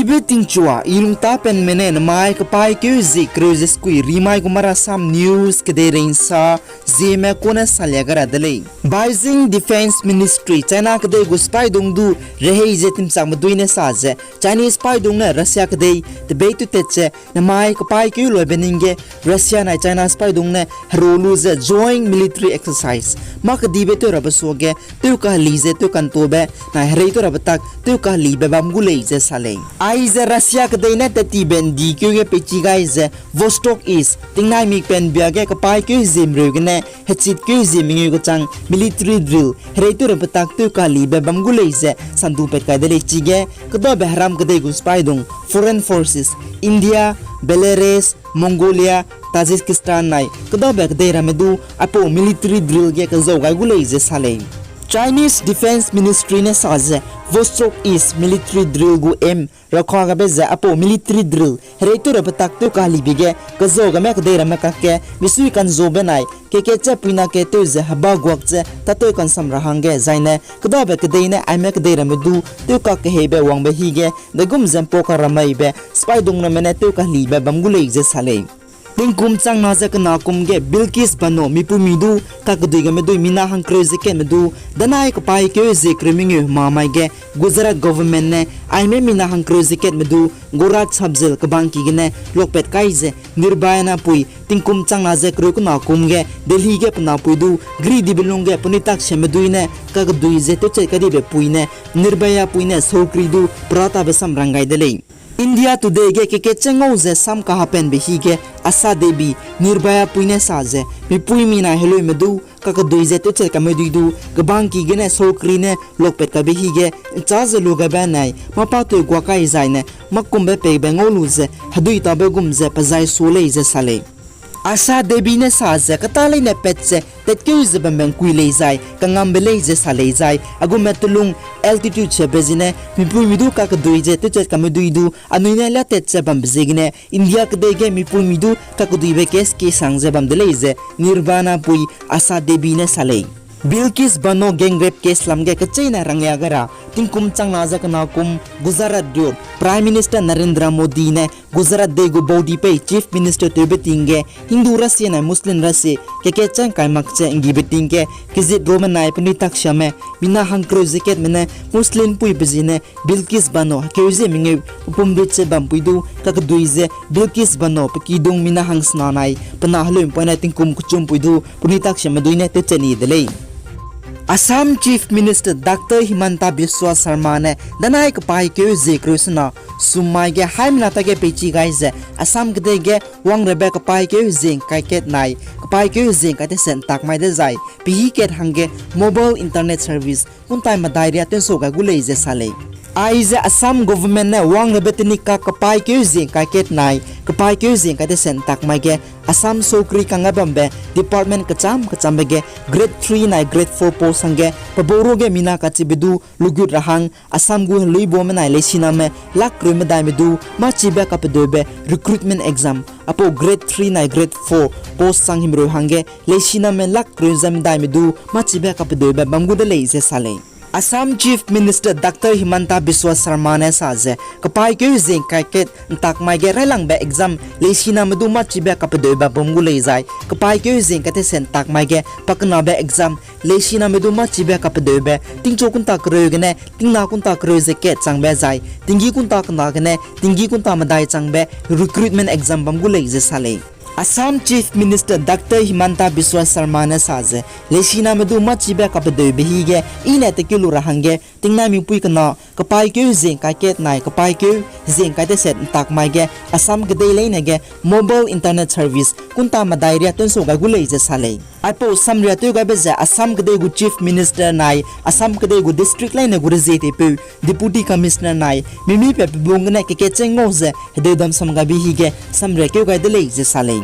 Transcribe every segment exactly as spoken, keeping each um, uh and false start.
Be tingchua, i lungtapenme ne namai kepaîkeu zie kereu ze sekui rimai gu Marasam News kedeirei nsa zieme kune salia gai ra de lei. Beijing Defence Ministry, China kedei gu sipaidung du rehei ze timchakme dui ne sa ze, Chinese sipaidung ne Russia kedei tebei tutet ze namai kepaîkeu loibe ning ge Russia nai China sipaidung ne heru lu ze joint military exercise mâ kedibe tew rabe suage tew kaheli ze tew kantobe nai herei tew rabe tak tew kahelibe bam gu lei ze sa lei. Aize Russia kedei ne tat tibe ndikeu ge peichi gai ze Vostok East, tingnai mikpen bia ge kepaîkeu hezie mereu gene hechitkeu hezie mengeu kechang military drill herei tew rabe tak tew kahelibe bam gu lei ze sandu pat kai de lei. Chige kedabe heram kedei gu sipaidung, foreign forces, India, Belarus, Mongolia, Tajikistan nai kedabe kedei ramme du aipau military drill ge kezau gai gu lei ze sa lei. Chinese Defence Ministry ne sa ze Vostok East military drill gu aim rakha gabe ze aipau military drill herei tew rabe tak tew kahelibe ge kezau game kedei ramme kakge misui kanzobe nai kekatche puina ke tew ze heba guak ze tatoi kansam ra hangge zaine kedabe kedei ne aime kedei ramme du tew kak keheibe wangbe hige degum ze mpau kak ramaibe sipaidung ramme ne tew kahelibe bam gu lei ze sa lei. Tingkum changna ze kena kum ge Bilkis Bano mipuimi du kakedui game dui mina hangkereu ze katme du danai kepaîkeu hezie kereu mengeu hema mai ge Gujarat government ne aime mina hangkereu ze katme du Godhra sub-jail kebangki gene lokpat kai ze Nirbhaya napui tingkum changna ze kereu kena kum ge Delhi ge pe napui du gri dibe lung ge penui tak siame dui ne kakedui ze tewchat kadibe pui ne Nirbhaya pui ne saukri du peratabe sam rang gai de lei. India Today ge kekatche ngau ze sam kahapenbe hige Asha Devi, Nirbhaya pui ne sa ze mipuimi nai heleume du kakedui ze tewchat kame dui du kebangki gene saukri ne lokpat kabe hige nchâ ze lu gabe nai mâ pa tew guak kai zaine mâ kumbe peibe ngau lu ze hedui tabe gum ze pe zai su lei ze sa lei. Asha Devi ne sa ze kata leine pat ze tatkeu ze bambe ngkui lei zai kangambe lei ze sa lei zai a gume telung altitude sebe zene mipuimi du kakedui ze tewchat kame dui du anui ne liatat ze bambe ziegene India kedei ge mipuimi du kakeduibe case kesang ze bam de lei ze Nirbhaya pui Asha Devi ne sa lei. Bilkis Bano gang rape case lam ge kecheîne ranglia gai ra tingkum changna ze kena kum Gujarat gu Prime Minister Narendra Modi ne Gujarat dei gu baudipei Chief Minister tewbe ting ge Hindu rasie nai Muslim rasie kekatche ngkai mak ze nggibe ting ge kezit rume nai penui tak siame mina hangkereu ze katme ne Muslim pui pe ziene Bilkis Bano hekeu ze mengeu pepum dut ze bampui du kakedui ze Bilkis Bano pe kidung mina hangsena nai pe na heleu'mpuine tingkum kechumpui du penui tak siame dui ne tewchat ni de lei. Assam Chief Minister Doctor Himanta Biswa Sarma ne danai kepaîkeu hezie kereu sena sum mai ge haimena tage peichi gai ze Assam kedei ge wangrabe kepaîkeu hezie ngkai kat nai kepaîkeu hezie ngkai teset ntak mai dezai pehî kat hangge mobile internet service kuntai medai ria tewnsau gai gu lei ze sa lei. Aize Assam government ne wangrabe tenik kak kepaîkeu hezie ngkai kat nai kepaîkeu hezie ngkai teset ntak mai ge Assam saukri kangge bambe department kecham kechambe ge grade three nai grade four post hangge pebau ruge mina kachibe du lugut ra hang Assam gu heluibuame nai leisiname lak kereu medaime du mâchibe kapedeube recruitment exam aipau grade three nai grade four post chang himreu hangge leisiname lak kereu ze medaime du mâchibe kapedeube bam gu de lei ze sa lei. Assam Chief Minister Doctor Himanta Biswa Sarma ne sa ze kepaîkeu hezie ngkai kat ntak mai ge railangbe exam leisiname du mâchibe kapedeube bam gu lei zai kepaîkeu hezie ngkai teset ntak mai ge pakenabe exam leisiname du mâchibe kapedeube tingchu kunta kereu gene tingna kunta kereu ze kat changbe zai tinggi kunta kena gene tinggi kunta medai changbe recruitment exam bam gu lei ze sa lei. Assam Chief Minister Doctor Himanta Biswa Sarma ne sa ze leisiname du mâchibe kapedeube hige i ne tekeu lu ra hangge tingnai mipui kena kepaîkeu hezie ngkai kat nai kepaîkeu hezie ngkai teset ntak mai ge Assam kedei leine ge mobile internet service kunta medai ria tewnsau gai gu lei ze sa lei. Aipau samria tew gaibe ze Assam kedei gu Chief Minister nai Assam kedei gu district leine gu rezie teipeu Deputy Commissioner nai mimi pe pebung gene kekatche ngau ze hedeu damsam gaibe hige samria keu gai de lei ze sa lei.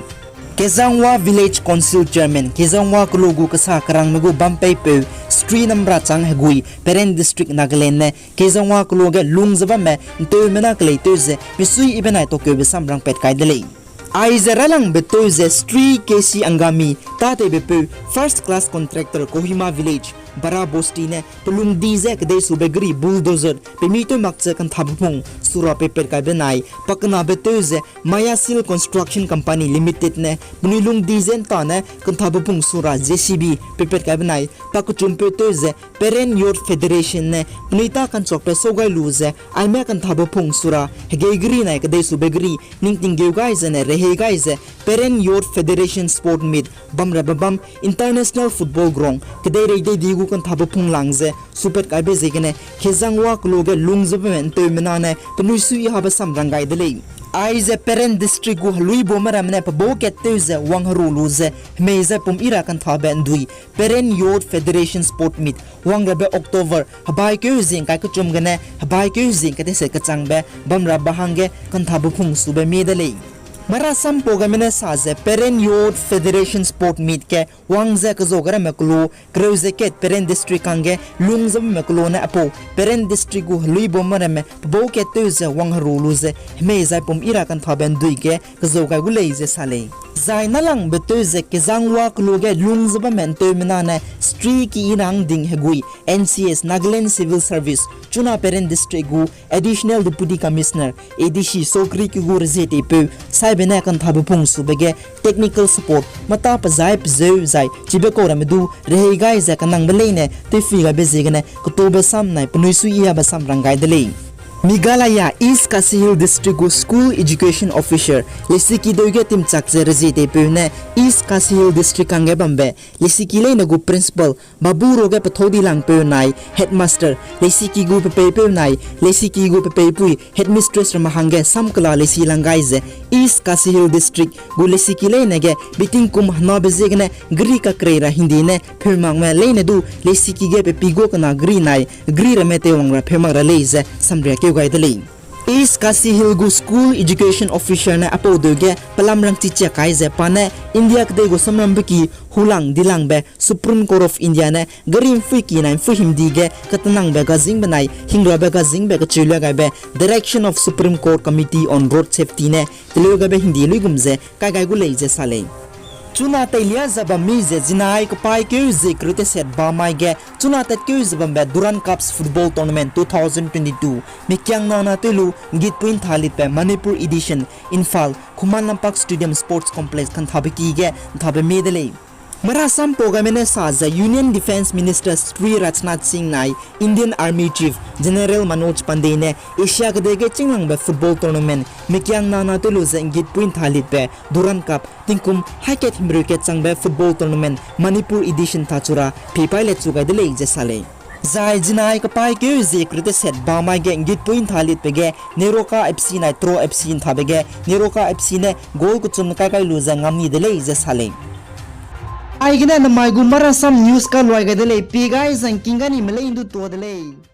Kezangwa Village Council Chairman Kezangwa kelo gu kesa kerangme gu bampeipeu Sri Namrachang Hegui, Peren District, Nagaland ne Kezangwa kelo ge lung ze bamme nteumena kelei tew ze misui ibe nai takeube sam rangpat kai de lei. Aize railangbe tew ze Sri K C Angami, tâtewbepeu, first class contractor, Kohima Village, Bara Bosti ne pelungdi ze kedeisube geri bulldozer pemi tew mak ze kanthabe pung sura peipat kaibe nai, pakenabe tew ze Maya Seal Construction Company Limited ne penui lungdi ze ’ntane kanthabe pung sura J C B peipat kaibe nai, pakechumpeu tew ze Peren Youth Federation ne penui tâ kanchuakbe sau gai lu ze aime kanthabe pung sura hegei geri nai kedeisube geri ning tinggeu gai zene rehei gai ze Peren Youth Federation Sport Meet bamrabe bam International Football Ground kedeirei deidi gu kanthabe pung lang ze supat kaibe ziegene Kezangwa keloa ge lung ze bamme ’nteumena ne penui sui habe sam rang gai de lei. Aize Peren District gu heluibaume ramme ne pebau kat tew ze wangheru lu ze hemei zai pum yi ra kanthabe ’ndui Peren Youth Federation Sport Meet wangrabe October hebaikeu hezing kai kechum gene hebaikeu hezing kateset kechangbe bamrabe hangge kanthabe pung sube mie de lei. Marasampau gaime ne sa ze Peren Youth Federation Sport Meet ge wang ze kezau gai ramme keloa kereu ze kat Peren District hangge lung ze bamme keloa ne aipau Peren District gu heluibaume ramme pebau kat tew ze wangheru lu ze hemei zai pum yi ra kanthabe ’ndui ge kezau gai gu lei ze sa lei. Zai nâlangbe tew ze Kezangwa keloa ge lung ze bamme ’nteumena ne Sri Keyirangding Hegui, N C S, Nagaland Civil Service, chuna Peren District gu Additional Deputy Commissioner, A D C, Sokri ki gu rezieteipeu saibe ne kanthabe pung sube ge technical support mata pezai pezeu zai chibe kau ramme du rehei gai ze kanangbe leine tewphi gaibe ziegene ketube sam nai penui sui yi habe sam rang gai de lei. Meghalaya East Khasi Hills District gu School Education Officer leisiki deu ge timchak ze rezieteipeu ne East Khasi Hills District hangge bambe leisiki leine gu principal Babu ruage pethâu di langpeu nai headmaster, leisiki gu pepeipeu nai leisiki gu pepeipui headmistress ramme hangge sam kela leisi lang gai ze East Khasi Hills District gu leisiki leine ge betingkum henabe ziegene geri kakrei ra hingde ne pheumakme leine du leisiki ge pepi gua kena geri nai geri ramme teiwang ra pheumak ra lei ze samria keu gai de lei. East Khasi Hills gu School Education Officer ne aipau deu ge pelam rangchi chiak kai ze pa ne India kedei gu samrambe ki hulang dilangbe Supreme Court of India ne geri ’mpui ki nai ’mpui himdi ge katenangbe gazingbe nai hingrabe gazingbe kecheu lua gaibe Direction of Supreme Court Committee on Road Safety ne teleu gaibe hingdi luigum ze kai gai gu lei ze sa lei. Chuna teilia ze bam mi ze zinai kepaîkeu zie kereu teset ba mai ge chuna tatkeu ze bambe Durand Cups Football Tournament two thousand twenty-two mikiang nana tew lu ’nggitpui ’ntha litbe Manipur Edition, Imphal, Khuman Lampak Stadium Sports Complex kanthabe ki ge ’nthabe mie de lei. Marasampau gaime ne sa ze Union Defence Minister Shri Rajnath Singh nai Indian Army Chief General Manoj Pandey ne Asia kedei ge chînglangbe football tournament mikiang nana tew lu ze ’nggitpui ’ntha litbe Durand Cup tingkum haî kat himreu kat changbe football tournament Manipur Edition thachu ra peipaî le chu gai de lei ze sa lei. Zai zinai kepaîkeu zie kereu teset ba mai ge ’nggitpui ’ntha litbe ge Neroka F C nai Tro F C ’nthabe ge Neroka F C ne goal kechum kai kai lu ze ngam ni de lei ze sa lei. Aigene namai gu Marasam News kaluai gai de lei, pie gai zangking ga ni me lei ’ndu tuâ de lei.